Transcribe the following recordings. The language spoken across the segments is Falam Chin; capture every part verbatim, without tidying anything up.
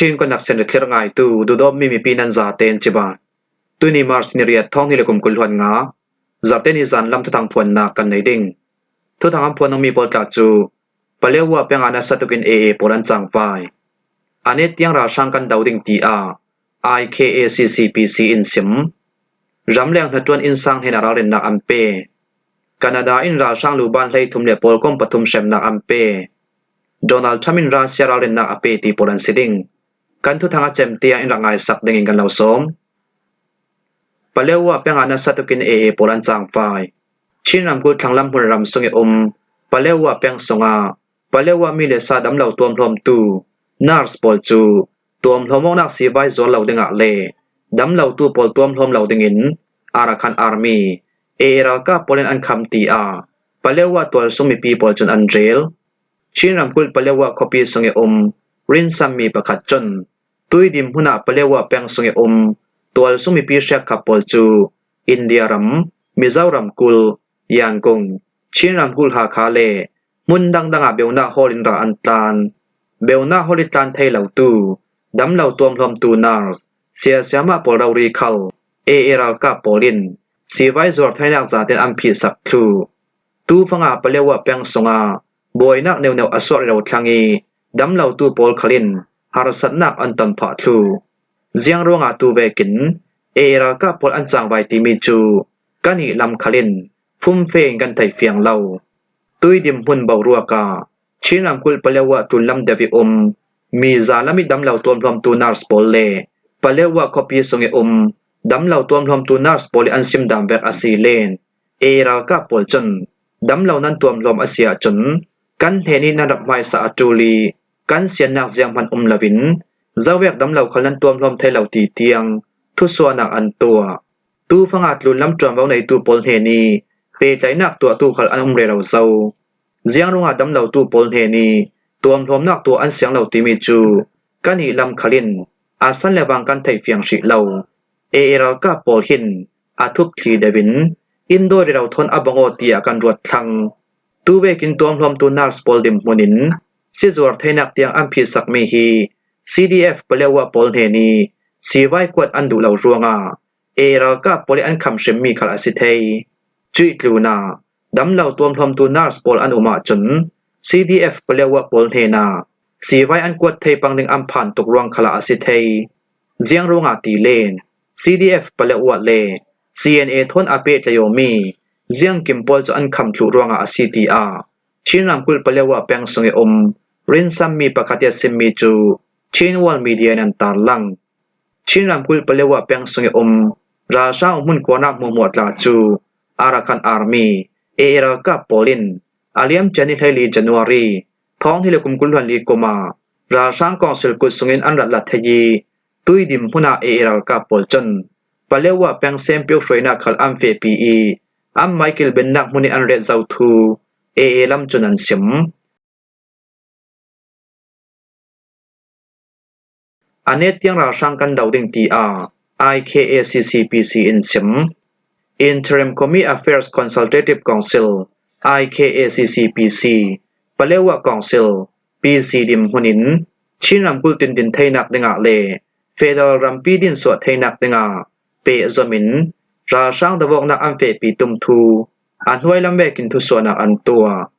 Chin Connection le thlir ngaitu duhdawtmi mipi nan zaten cibai. Tuni March ni riat, thawng hnih le kum kul hluan nga, Zarte ni zan lam thuthang phuannak kan nei ding. Thuthang an phuan nungmi pawl tla cu Paletwa peng ah nasa tukin A A pawl an cangvai. A net tiang ralhrang kan do ding, tiah I K A C C P C in sim. Ramleng hnaṭuan innsang hnenah ralrinnak an pe. Canada in ralhrang luban hleithum le pawlkom pathum hremnak an pe. Donald Trump in Russia ralrinnak a pe ti pawl an si ding. Kan thuthang a cem tiang in rak ngaisak dingin kan lo sawm. Paletwa peng ah nasa tukin A A pawl an cangvai. Chin ramkulh thlanglam hmunram sung i um Paletwa peng sungah Paletwa mi le sa damlo tuamhlawmtu nurse pawl cu tuamhlawm awknak sivai zuar lo dingah le damlotu pawl tuamhlawm lo dingin Arakan Army, A A ralkap pawl in an kham, tiah Paletwa tualsung mipi pawl cun an rel. Chin ramkulh Paletwa khuapi sung i um rinsammi pakhat cun tuidim hmun ah Paletwa peng sung i um tualsung mipi hriakkhap pawl cu India ram, Mizoram kulh, Yangon, Chin ramkulh Hakha le hmun dangdang ah beunak hawl in ral an tlan. Beunak hawl i tlan thei lotu damlo tuamhlawmtu nurse, siasiamah pawl rori khal A A ralkap pawl in sivai zuar theinak zaten an phihsak thluh. Tu fangah Paletwa peng sungah buainak neuno a suak rero thlang i damlotu pawl khal in harsatnak an ton phah thluh. Ziang ruangah tu vekin A A ralkap pawl an cangvai timi cu kan ih lam khal in fumfe in kan thei fiang lo. Tuidim hmun boruak ah Chin ramkulh Paletwa tlunlam deuh i um mi za lam i damlo tuamhlawmtu nurse pawl le Paletwa khuapi sung i um damlo tuamhlawmtu nurse pawl i an sim dan vek a si len A A ralkap pawl cun damlo nan tuamhlawm a si ahcun kan hnen i nan rak hmaisa a ṭul i kan siannak zianghman um loin zovek damlo khal nan tuamhlawm thei lo ti tiang thusuahnak an tuah. Tu fangah tlunlam ṭuanvo neitu pawl hnen i pehtlaihnak tuahtu khal an um rero zo. Ziang ruangah damlotu pawl hnen i tuamhlawmnak tuah an siang lo timi cu kan ih lam khal in a san le vang kan theih fiang hrih lo. A A ralkap pawl hin a thup thli deuh in indawi rero thawn a bang aw tiah kan ruat thlang. Tu vekin tuamhlawmtu nurse pawl dinhmun in sizuar theinak tiang an phihsakmi hi C D F Paletwa pawl hnen i sivai kuat an duh lo ruangah A A ralkap pawl i an kham hrimmi khal a si thei. Cuih tlunah damlo tuamhlawmtu nurse pawl an um ahcun C D F Paletwa pawl hnenah sivai an kuat thei pang ding an phan tuk ruang khalah a si thei. Ziang ruangah ti len C D F Paletwa le C N A thawn a pehtlai awmi ziangkim pawl cu an kham thluh ruangah a si, tiah Chin ramkulh Paletwa peng sung i um rinsammi pakhat i a simmi cu Chin World Media in an tarlang. Chin ramkulh Paletwa peng sung i um ralhrang um hmun kuanak hmuahhmuah tla cu Arakan Army, A A ralkap pawl in a liamcia ni hleili January thawng hnih le kum kul hluan li kum ah ralhrang kawngsil kut sungin an rat la thei i tuidim hmun ah A A ralkap pawl cun Paletwa peng sempiuk hruainak khal an fehpi i an mai kilbennak hmun i an ret zo thu A A lam cun an sim. A net tiang ralhrang kan do ding, tiah I K A C C P C in sim. Interim Khumi Affairs Consultative Council, I K A C C P C, Paletwa Council, P C dinhmun in Chin ramkulh tindin theinak dingah le federal rampi dinsuah theinak dingah pehzom in ralhrang doawknak an fehpi tum thu a hnuai lam vekin thusuahnak an tuah.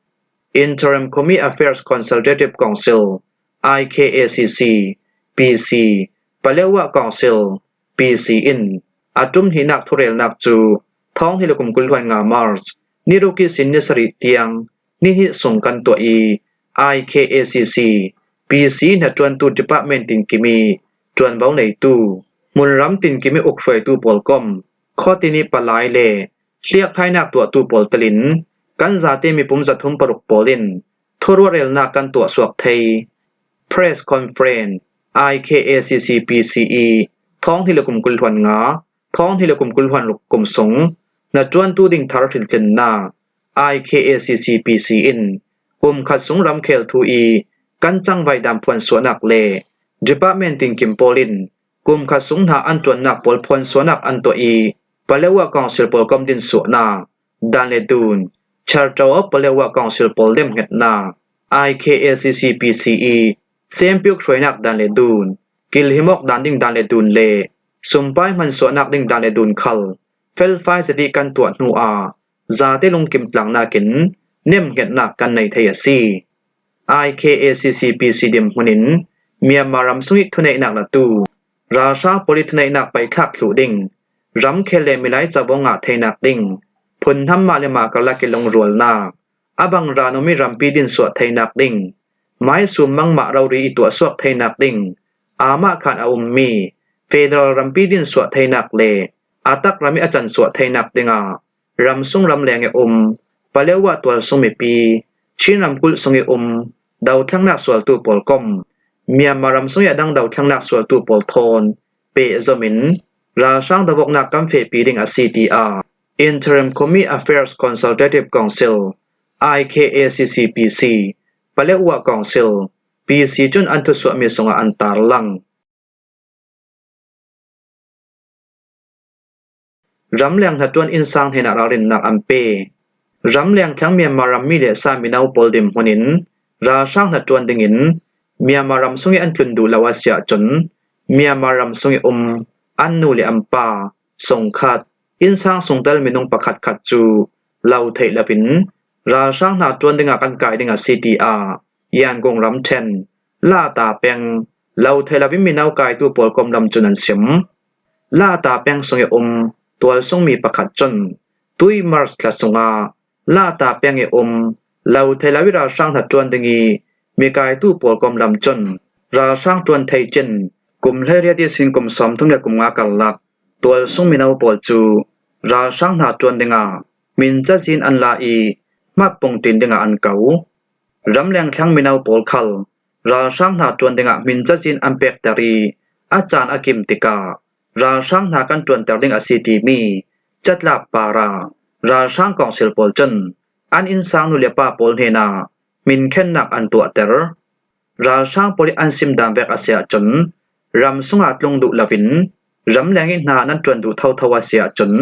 Interim Khumi Affairs Consultative Council, I K A C C, P C, Paletwa Council, P C in a ṭum hnihnak thurelnak cu thawng hnih le kum kul hluan nga March ni ruk ihsin ni sarih tiang ni hnih sung kan tuah i I K A C C, P C hnaṭuantu department tinkim i ṭuanvo neitu hmunram tinkim i ukhruaitu pawl kom khuatin i palai le hliakthlainak tuahtu pawl telin kan zate mipum zathum paruk pawl in thuruahreelnak kan tuah suak thei. Press Conference, I K A C C P C i thawng hnih le kum kul hluan nga, thawng hnih le kum kul hluan ruk kum sung hnaṭuantu ding thar hriltlinnak, I K A C C P C in kum khat sung ramkhel thu i kan cangvai dan phuansuahnak le department tinkim pawl in kum khat sung hna an ṭuannak pawl phuansuahnak an tuah i Paletwa Council pawl kom dinsuahnak dan le dun, Charter of Paletwa Council pawl demhngetnak, I K A C C P C i sempiuk hruainak dan le dun, kilhim awk dan ding dan le dun le sumpai hmansuahnak ding dan le dun khal felfai zet ih kan tuah hnu ah zate lungkim tlangnakin nemhngetnak kan nei thei a si. I K A C C P C dim hmunin Myanmar ram sungih thuneihnak latu, ralhrang pawl ih thuneihnak paithlak thluh ding, ramkhel le milai cabo ngah theinak ding, phunhnam mah le mah karlak ih lungrualnak, a bang ran um ih rampi dinsuah theinak ding, maisum mangmah rori ih tuahsuak theinak ding, amah khan a ummi federal rampi dinsuah theinak le a takram ih a cansuah theinak dingah ramsung ramleng ih um, Paletwa tualsung mipi, Chin ramkulh sungih um, dothlengnak sualtu pawl kom, Myanmar ram sungih a dang dothlengnak sualtu pawl thawn pehzom in ralhrang dovawknak kan fehpi ding a si, tiah Interim Khumi Affairs Consultative Council, I K A C C P C, Paletwa Council, P C cun an thusuahmi sungah an tarlang. Ramleng hnaṭuan innsang hnenah ralrinnak an pe. Ramleng thleng Myanmar rammi le sa mino pawl dim hmunin ralhrang hnaṭuan dingin Myanmar ram sungih an tlun duh lo a si ahcun Myanmar ram sungih um an nu le an pa, sungkhat, innsang sungtel minung pakhatkhat cu lo theih loin ralhrang hnaṭuan dingah kan kai ding a si, tiah Yangon ramṭhen Lata peng lo theih loin mino kaitu pawl kom lam cun an sim. Lata peng sungih um tualsungmi pakhat cun tui March thla sungah Lata peng ih um lo theih lo ih ralhrang hnaṭuan ding ih mikaitu pawl kom lam cun ralhrang ṭuan thei cin kum hleiriat ihsin kum sawmthum le kum nga karlak tualsung mino pawl cu ralhrang hnaṭuan dingah hmin cazin an la ih hmak pungṭin dingah an ko. Ramleng thleng mino pawl khal ralhrang hnaṭuan dingah hmin cazin an pekter ih a caan a kim tikah ralhrang hna kan ṭuanter ding a si timi catlap parah ralhrang kawngsil pawl cun an innsang nu le pa pawl hnenah hminkhennak an tuahter. Ralhrang pawl ih an sim dan vek a si ahcun ram sungah tlung duh loin ramleng ih hna nan ṭuan duh thotho a si ahcun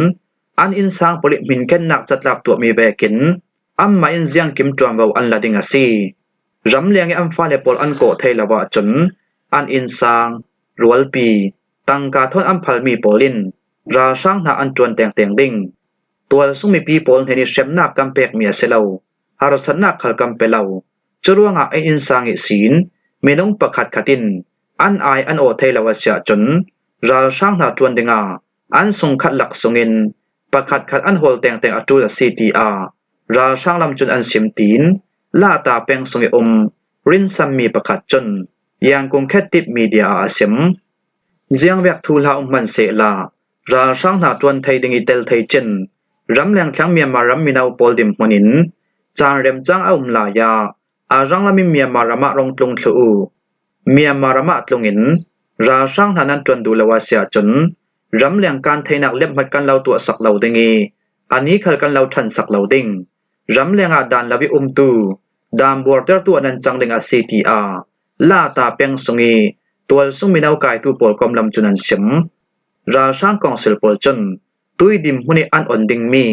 an innsang pawl ih hminkhennak catlap tuahmi vekin anmah in ziangkim ṭuanvo an la ding a si. Ramleng ih an fale pawl an kawh thei lo ahcun an innsang, rualpi, tangka thawn an phalmi pawl in ralhrang hna an ṭuan tengteng ding. Tualsung mipi pawl hnen ih hremnak kan pekmi a si lo, harsatnak khal kan pe lo. Curuangah an innsang ihsin minung pakhatkhat in an ai an aw thei lo a si ahcun ralhrang hnaṭuan dingah an sungkhat lak sungin pakhatkhat an hawl tengteng a ṭul a si, tiah ralhrang lam cun an sim, tiin Lata peng sungih um rinsanmi pakhat cun Yangon Khettip Media ah a sim. Ziangvek thuhla um hmansehla ralhrang hnaṭuan thei ding ih tel thei cin ramleng thleng Myanmar ram mino pawl dim hmunin caan remcang a um lai ah a ranglam in Myanmar ram ah rung tlung thluh uh. Myanmar ram ah tlungin ralhrang hna nan ṭuan duh lo a si ahcun ramleng kan theinak liamhmat kan lo tuahsak lo ding ih a ni khal kan lo ṭhansak lo ding. Ramleng ah dan lo ih umtu, dan buartertu ah nan cang ding a si, tiah Lata peng sungih tualsung mino kaitu pawl kom lam cun an sim. Ralhrang kawngsil pawl cun tui dim hmun ih an on dingmi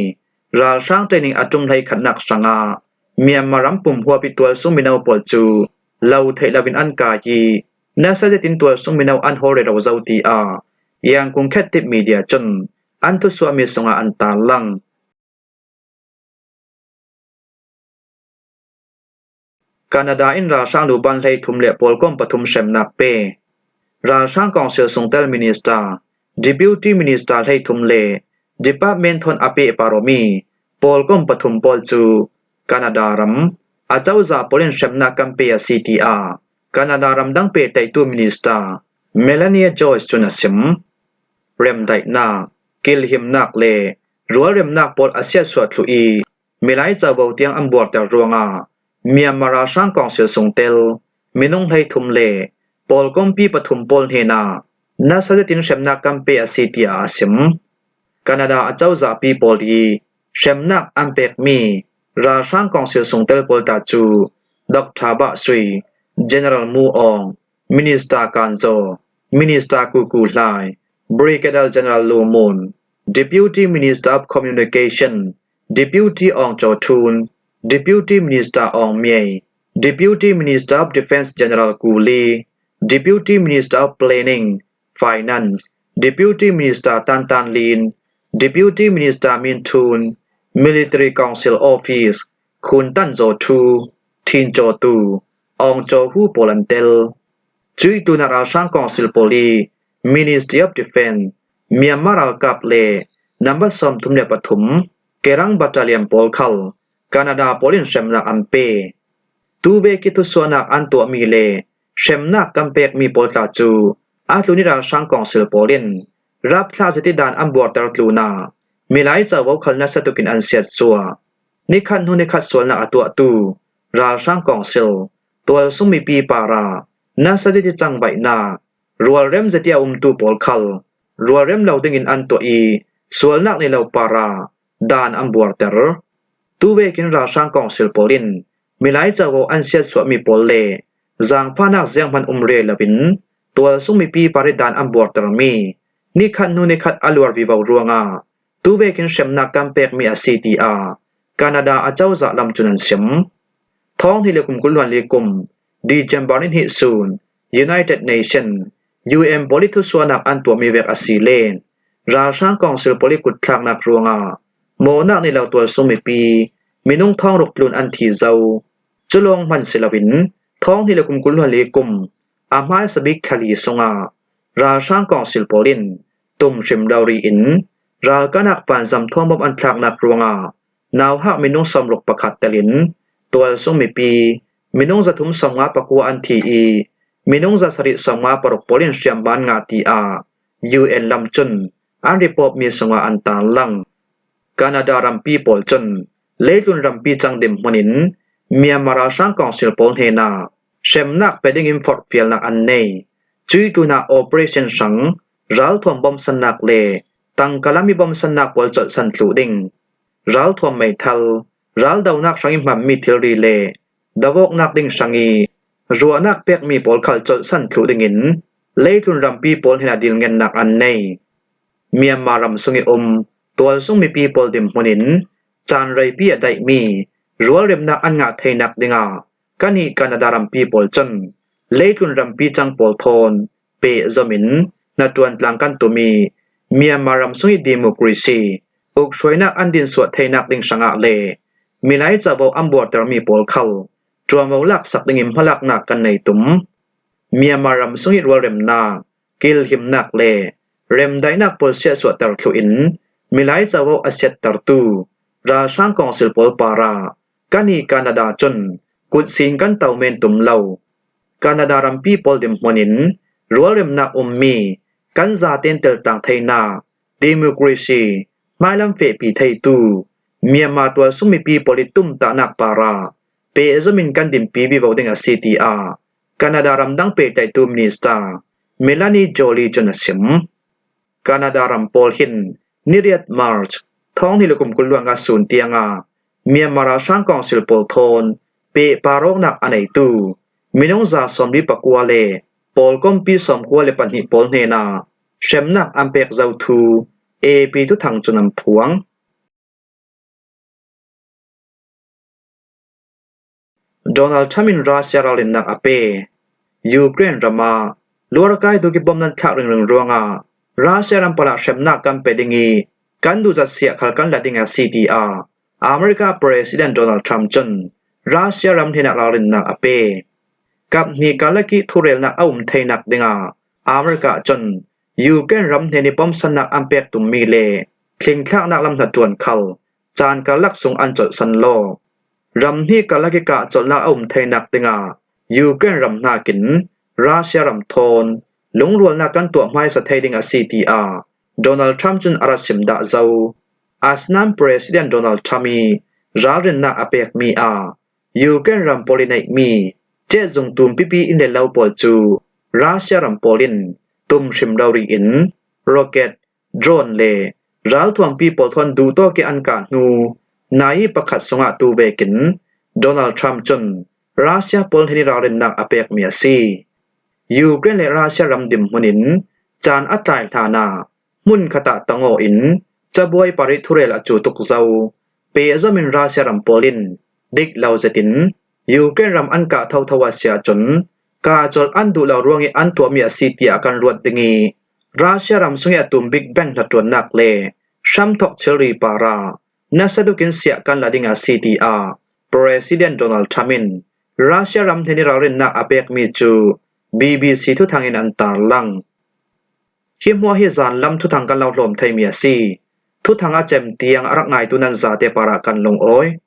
ralhrang training a ṭum hleikhatnak hrangah Myanmar ram pumhuap ih tualsung mino pawl cu lo theih loin an kai ih nasa zetin tualsung mino an hawl rero zo, tiah Yangon Khettip Media cun an thusuahmi sungah an tarlang. Canada in ralhrang luban hleithum le pawlkom pathum hremnak pe. Ralhrang kawngsil sungtel minister, deputy minister hleithum le department thawn a pehpar awmi pawlkom pathum pawl cu Canada ram acozah pawl in hremnak kan pe a si, tiah Canada ramdang pehtlaihtu minister Melania Joyce cun a sim. Remdaihnak, kilhimnak le rualremnak pawl a siatsuah thluh ih milai covo tiang an buarter ruangah Myanmar ralhrang kawngsil sungtel minung hleithum le pawlkompi pathum pawl hnenah nasa zetin hremnak kan pe a si, tiah a sim. Canada acozahpi pawl ih hremnak an pekmi ralhrang kawngsil sungtel pawl ta cu Doctor Bah Sui, General Mu Aung, Minister Kan Zaw, Minister Ku Ku Hlai, Brigadier General Lu Mun, Deputy Minister of Communication, Deputy Aung Kyaw Htun, Deputy Minister Aung Mye, Deputy Minister of Defence General Ku Li, Deputy Minister of Planning, Finance, Deputy Minister Tan Tan Lin, Deputy Minister Min Thun, Military Council Office, Khun Tan Zaw Thu, Thin Zaw Tu, Aung Zaw Hu pawl an tel. Cuih tlunah ralhrang council pawl i Ministry of Defence, Myanmar ralkap le number sawmthum le pathum Kerang Battalion pawl khal Canada pawl in hremnak an pe. Tuvek i thusuahnak an tuahmi le hremnak kan pekmi pawl tla cu a tlun i ralhrang council pawl in rapthlak zet i dan an buarter tlunah milai covo khal nasa tukin an siatsuah. Nikhat hnu nikhat sualnak a tuahtu ralhrang council tualsung mipi parah nasa diti cangvaihnak rualrem zet i a umtu pawl khal rualrem lo dingin an tuah i sualnak nei lo parah dan an buarter. Tuvekin ralhrang council pawl in milai covo an siatsuahmi pawl le zangfahnak zianghman um rel loin tualsung mipi parih dan an buartermi nikhat hnu nikhat a luar vivo ruangah tuvekin hremnak kan pekmi a si, tiah Canada acozah lam cun an sim. Thawng hnih le kum kul hluan li kum December ni hnih sun United Nation, U N pawl i thusuahnak an tuahmi vek a si le ralhrang council pawl i kutthlaknak ruangah mawhnak nei lo tualsung mipi minung thawng ruk tlun an thi zo. Cu lawng hman si loin thawng hnih le kum kul hluan li kum a hmaisa bik thla li sungah ralhrang council pawl in tum hrim rori in ralkahnak vanzam thuam bawm an thlaknak ruangah nauhak minung sawmruk pakhat telin tualsung mipi minung zathum sawmnga pakua an thi i minung zasarih sawmnga paruk pawl in hriamhma an ngah, tiah U N lam cun an report mi sungah an tarlang. Canada rampi pawl cun leitlun rampi cang dinhmun in Myanmar ralhrang council pawl hnenah hremnak pe dingin forhfialnak an nei. Cuih tlunah operation hrang ralthuam bawmsannak le tangka lam i bawmsannak pawl colhsan thluh ding, ralthuam meithal, raldonak hrang i hmanmi thilri le dovawknak ding hrang i ruahnak pekmi pawl khal colhsan thluh dingin leitlun rampi pawl hnenah dilngennak an nei. Myanmar ram sung i um tualsung mipi pawl dinhmun in caan reipi a daihmi rualremnak an ngah theinak dingah kan i Canada rampi pawl cun leitlun rampi cang pawl thawn pehzom in hnaṭuan tlang kan tum i Myanmar ram sung i democracy, ukhruainak an dinsuah theinak ding hrangah le milai covo an buartermi pawl khal ṭuanvo laksak dingin hmalaknak kan nei tum. Myanmar ram sung i rualremnak, kilhimnak le remdaihnak pawl siahsuahter thluh in milai covo a siattertu ralhrang council pawl parah kan i Canada cun kutsin kan to men tum lo. Canada rampi pawl dinhmun in rualremnak ummi kan zaten teltlang theinak, democracy, hmailam fehpi theitu Myanmar tualsung mipi pawl i tumtahnak parah pehzom in kan dinpi vivo ding a si, tiah Canada ramdang pehtlaihtu Minister Melanie Joly cun a sim. Canada ram pawl hin ni riat March thawng hnih le kum kul hluan nga sun tiangah Myanmar ralhrang council pawl thawn pehpar awknak a neitu minung za sawmli pakua le pawl kompi sawmkua le pahnih pawl hnenah hremnak an pek zo thu A P thuthang cun an phuang. Donald Trump in Russia ralrinnak a pe. Ukraine ram ah luarkai tuk i bom nan thlak ringring ruangah Russia ram palah hremnak kan pe ding i kan duhzat siah khal kan la ding a si, tiah America President Donald Trump cun Russia ram hnenah ralrinnak a pe. Kap hnih karlak i thurelnak a um theinak dingah America cun Ukraine ram hnen i pomsannak an pek tummi le thlingthlaknak lam hnaṭuan khal caan karlak sung an colhsan law, ram hnih karlak i kahcolhnak a um theinak dingah Ukraine ram hnakin Russia ram thawn lungrualnak kan tuah hmaisa thei ding a si, tiah Donald Trump cun a rak sim dah zo. Asnan President Donald Trump i ralrinnak a pekmi ah Ukraine ram pawl i neihmi cehzung tumpipi inn le lo pawl cu Russia ram pawl in tum hrim rori in rocket, drone le ralthuampi pawl thawn duhtawk i an kah hnu nai pakhat sungah tu vekin Donald Trump cun Russia pawl hnen i ralrinnak a pekmi a si. Ukraine le Russia ram dinhmun in caan a tlai hlanah hmun khatah tong aw in cabuai parih thurel a cu tuk zo. Pehzom in Russia ram pawl in dik lo zetin Ukraine ram an kah thotho a si ahcun kahcolh an duh lo ruangih an tuahmi a si tiah kan ruat ding ih, Russia ram sungih a tum Big Bang hnaṭuannak le hramthawk thilri parah nasa dukin siah kan la ding a si, tiah President Donald Trump in Russia ram hnen ih ralrinnak a pekmi cu B B C thuthang in an tarlang. Hi hmuah hi zanlam thuthang kan lo hlawm theimi a si. Thuthang a cem tiang a rak ngaitu nan zate parah kan lungawi.